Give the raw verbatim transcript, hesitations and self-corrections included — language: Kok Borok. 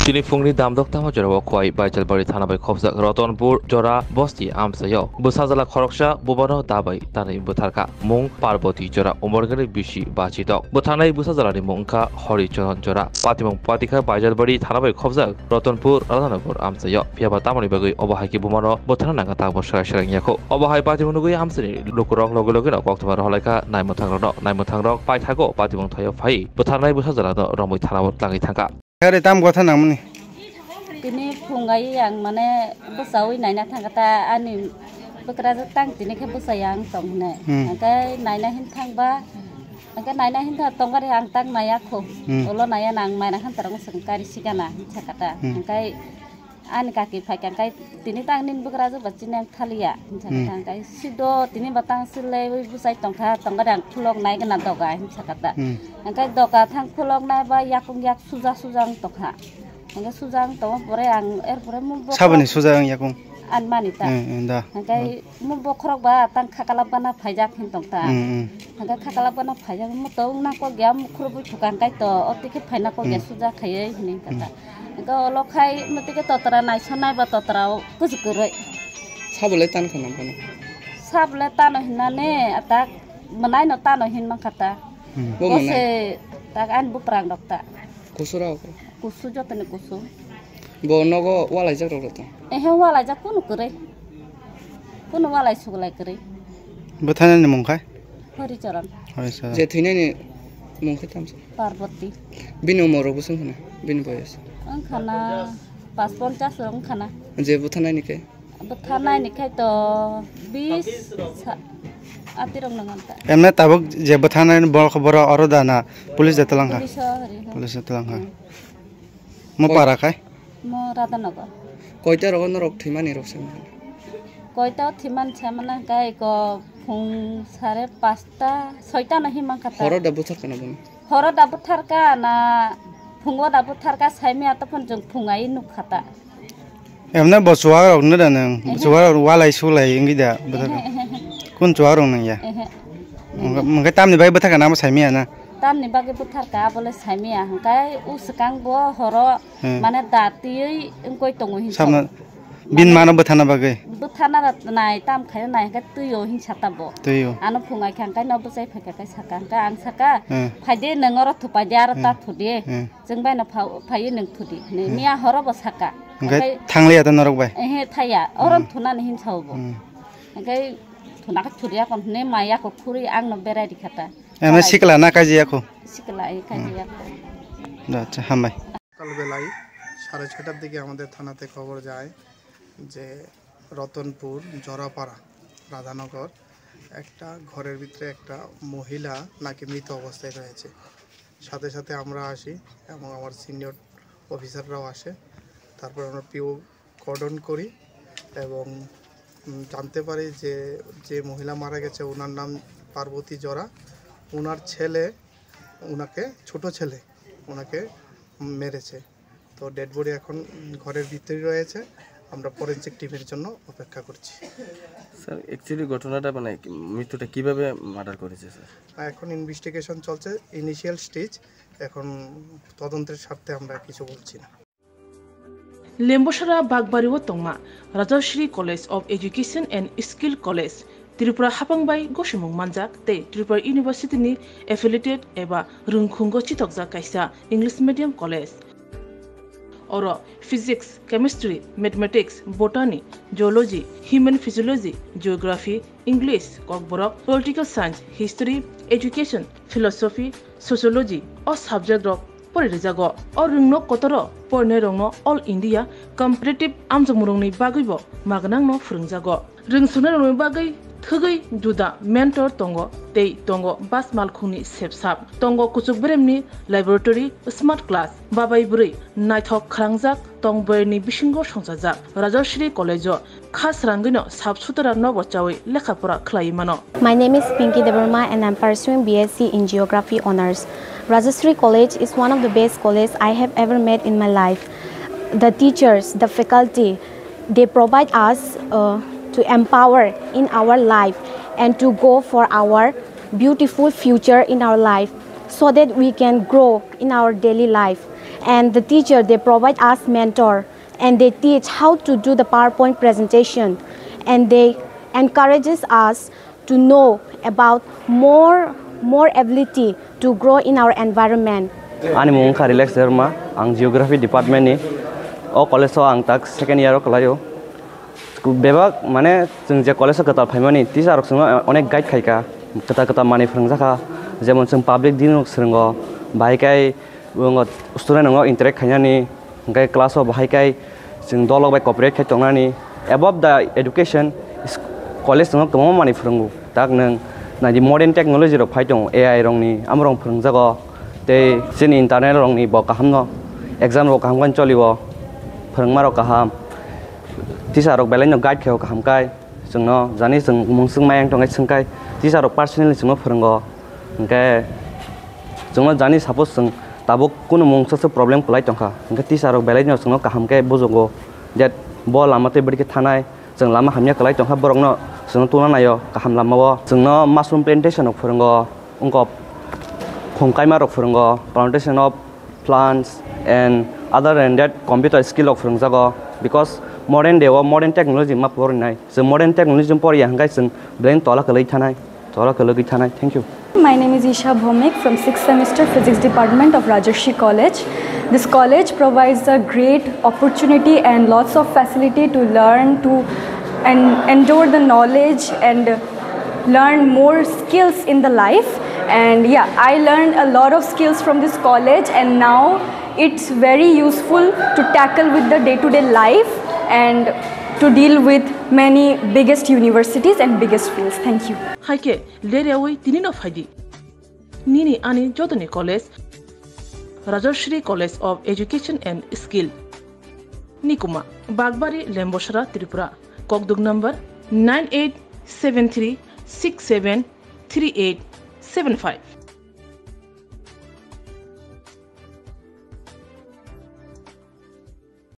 Chini phungni damdok tamo jorao Khowai Baijalbari thana bai khopjak Ratanpur jora bosti amchaio bwsajala khoroksa bubano dabai tanwi bwtharkha. Mung Parboti jora umorgani bisi bachitok. Bwtharnai bwsajalani mung wngkha Hori Charan jora. Patimung patikha Baijalbari thana bai khopjak Ratanpur Radhanagar amchaio. Phiyaba tamoni bagwi obo hai khe bumano bwtharna nangkha takbo swrai swrai wngya kho. Obo hai patimung nugwi amchaini lukurok logi logino koktwma rohorlaikha naimwthangrokno. Naimwthangrok paithago patimung thaio phai bwtharnai bwsajalano romwi thanao tlangwi thangkha. Kare tam gotha nangmani. Tini phungai ang mane bwsawi naina thangkha ta ani bwkrajwk tang tini khe bwsai ang tong hwnwi. Hmm. Hwnkhe naina hin thangba, hwnkhe naina hin thang tongari ang tak naya kho. Hmm. Ulo naya nang maina khan tarang swng kari sigana hin sakata. Hmm. Hwnkhe ani kaki phaikha hwnkhe tini tang nini bwkrajwk ba chini ang thaliya hin sakata. Hmm. Hwnkhe sido tini batang silaiwi bwsai tongkha tongari ang khulok nai gana doga hin sakata. Hmm. Hwnkhe doka thang khuloknai ba yakung yak suja suja wng tongkha. Hwnkhe suja wng tongo pore ang er pore mung bokhorok. Saboni suja wng yakung? Ani mani ta. Eh, eh, da. Hwnkhe mung bokhorok ba tang khakalap gana phaijak hin tong ta. Hmm, hmm. Hwnkhe khakalap gana phaijak muto wngna kok ya mukhurubui thuka hwnkhe to o tike phaina kok ya Hmm. suja khaiwi hinwi hwnkhe ta. Hmm. Hwnkhe olo khai muto ke totra naisonai ba totra o kuchuk kwrwi. Sabole tan khana bono? Sabole tano hinane atak mwnaino tano hin mankha ta. Hmm. Bo Bo mwnai? Se tak ani buprang rok ta. Kusu rok? Kusu jotoni kusu. Bo nogo walaijak rok ta? Ehe walaijak kunu kwrwi. Kunu walai suglai kwrwi. Bwthanani mung khai? Horicharan. Horicharan. Je thwinani mung khai tamsa? Parboti. Bini umor rok bwswng khana? Bini boyos? Wng khana pas ponchas wng khana. Je bwthanani khe? Bwtharnai ni khai to bis sa-, atirok nang anta. Emne tabuk je bwtharnai ni borok, borok oro da na police da twlang kha? Police o hari, ha. Police da twlang kha. Hmm. Mo Koi-, para khai? Mo Radhanagar. Koita rogo norok thwimani rok se? Koita o thwiman se mana kai ko phung sare pasta, soita no himang kha ta. Horo da bwthar kana bono? Horo da bwthar ka na phungo da bwthar ka saimaya to phon jong phung ai nuk kha ta. Emne bo chuwak rok no da nang? Ehe. Chuwak rok walai sulai wngwi da bwthar ka? Ehe, ehe, ehe. Kun chuwak rok nang ya? Ehe. Mungka, mungka tamni bai bwthar ka nang bo saimaya na? Tamni bagwi bwthar ka abole saimaya hwnkhe u swkang bo horo Hmm. mane da twiwi wngkoi tongo hin Samna sao. Bin Mane mano bwthana bagwi? Bwthana nai tam khaina nai hwnkhe twio hin sata bo. Twio. Ano phungai kha hwnkhe no bwchai phaikha khe saka hwnkhe ang saka Hmm. phaide nwng oro thupaide aro ta Hmm. thudi. Hmm. Chwng bai no pha-, phaiwi nwng thudi. Ni Hmm. miya horo bo saka. Hwnkhe Hwnkhe thangliya ta norok bai? Ehe thaya. Oro Hmm. thunani hin sao bo. Hmm. Hwnkhe thuna khe thudi yakon hwnwi maya kok khurwi ang no berai rikha ta. Eno Kalai. Sikla na kaji yakho? Sikla, eh, kaji Hmm. yakho. Da, acha, hambai. সকালবেলায় সাড়ে ছয়টার দিকে আমাদের থানাতে খবর যায় যে রতনপুর জরাপাড়া রাধানগর একটা ঘরের ভিতরে একটা মহিলা নাকি মৃত অবস্থায় রয়েছে। সাথে সাথে আমরা আসি এবং আমার সিনিয়র অফিসাররাও আসে। তারপর আমরা পিও কর্ডন করি এবং, উম, জানতে পারি যে, যে মহিলা মারা গেছে ওনার নাম পার্বতী জরা। ওনার ছেলে ওনাকে, ছোট ছেলে ওনাকে মেরেছে। তো ডেড বডি এখন, উম, ঘরের ভিতরেই রয়েছে। আমরা ফরেনসিক টিমের জন্য অপেক্ষা করছি। স্যার, অ্যাকচুয়ালি ঘটনাটা মানে কি, মৃত্যুটা কিভাবে মার্ডার করেছে স্যার? এখন ইনভেস্টিগেশন চলছে, ইনিশিয়াল স্টেজ। এখন তদন্তের স্বার্থে আমরা কিছু বলছি না। Lembosara Bagbari o tongma Rajashree College of Education and Skill College, Tripura hapang bai gosimung manjak tei Tripura University ni affiliated eba rwngkhungo chitokjak kaisa English medium college. Oro physics, chemistry, mathematics, botany, zoology, human physiology, geography, English, kokborok, political science, history, education, philosophy, sociology o subject rok pori rijago. O rwngno kotoro porinai rokno All India Competitive amjokmung rokni bagwibo magnangno phwrwngjago. Rwngsuknai rokni bagwi thwgwi juda mentor tongo tei tongo bas malkhungni sepsap, tongo kuchuk beremni laboratory, smart class, babai bwrwi naithok khalangjak tong boyarni bisingo songchajak Rajashree College o kha srangwino sap sutra nobo chawi lekha pora khlaiwi mano. My name is Pinky Debbarma and I'm pursuing B S c in Geography Honours. Rajashree College is one of the best colleges I have ever met in my life. The teachers, the faculty, they provide us, uh, to empower in our life and to go for our beautiful future in our life so that we can grow in our daily life. And the teacher, they provide us mentor, and they teach how to do the PowerPoint presentation, and they encourages us to know about more, more ability to grow in our environment. Ani mung wngkha Relax Debbarma, ang Geography Department ni. O college o ang tak second year o kwlaio. Bebak, mane, chwng je college o kwtal phaimani, teacher rok chwngno onek guide khaikha, kwtal kwtal manwi phwrwngjakha, jemon chwng public din rok swrwngo, bahai khai student rok interact khainani, hwnkhe class o bahai khai chwng dolok bai cooperate khai tongnani. Above the education, college chwngno kwbangma manwi phwrwngo. Tak nwng naidi modern technology rok phai tongo, A I rokni, amorok phwrwngjago. Tei chini internal rokni bo kahamno, exam rok kaham khe cholio, phwrwngma rok kaham. Teacher rok belai no guide khaio kaham khai. Chwngno jani chwng mung swngmai ang tongkhe swngkhai, teacher rok personally chwngno phwrwngo. Hwnkhe chwngno jani suppose chwng tabuk kunu mung swk swk problem kwlai tongkha, hwnkhe teacher rok belai no chwngno kaham khe bujugo, je bo lama tei bwrwi khe thanai. Chwng lama hamya kwlai tongkha, borokno chwngno tungna naio kaham lamao. Chwngno mushroom plantation rok phwrwngo, wngkok khum kaima rok phwrwngo, plantation of plants and other than that computer skill rok phwrwngjago, because modern day o modern technology ma porinai. Chwng modern technology poriya hwnkhe chwng belai tola kwlwi thanai, tola kwlwi thanai. Thank you. My name is Isha Bhomik from sixth semester Physics Department of Rajarshi College. This college provides a great opportunity and lots of facility to learn, to and endure the knowledge and learn more skills in the life. And yeah, I learned a lot of skills from this college, and now it's very useful to tackle with the day-to-day life and to deal with many biggest universities and biggest fields. Thank you. Hai khe ler yaui tini no phai di. Nini ani jotoni college, Rajashri College of Education and Skill, Nikuma, Bagbari, Lembosra, Tripura. Kokduk number nine eight seven three six seven three eight seven five.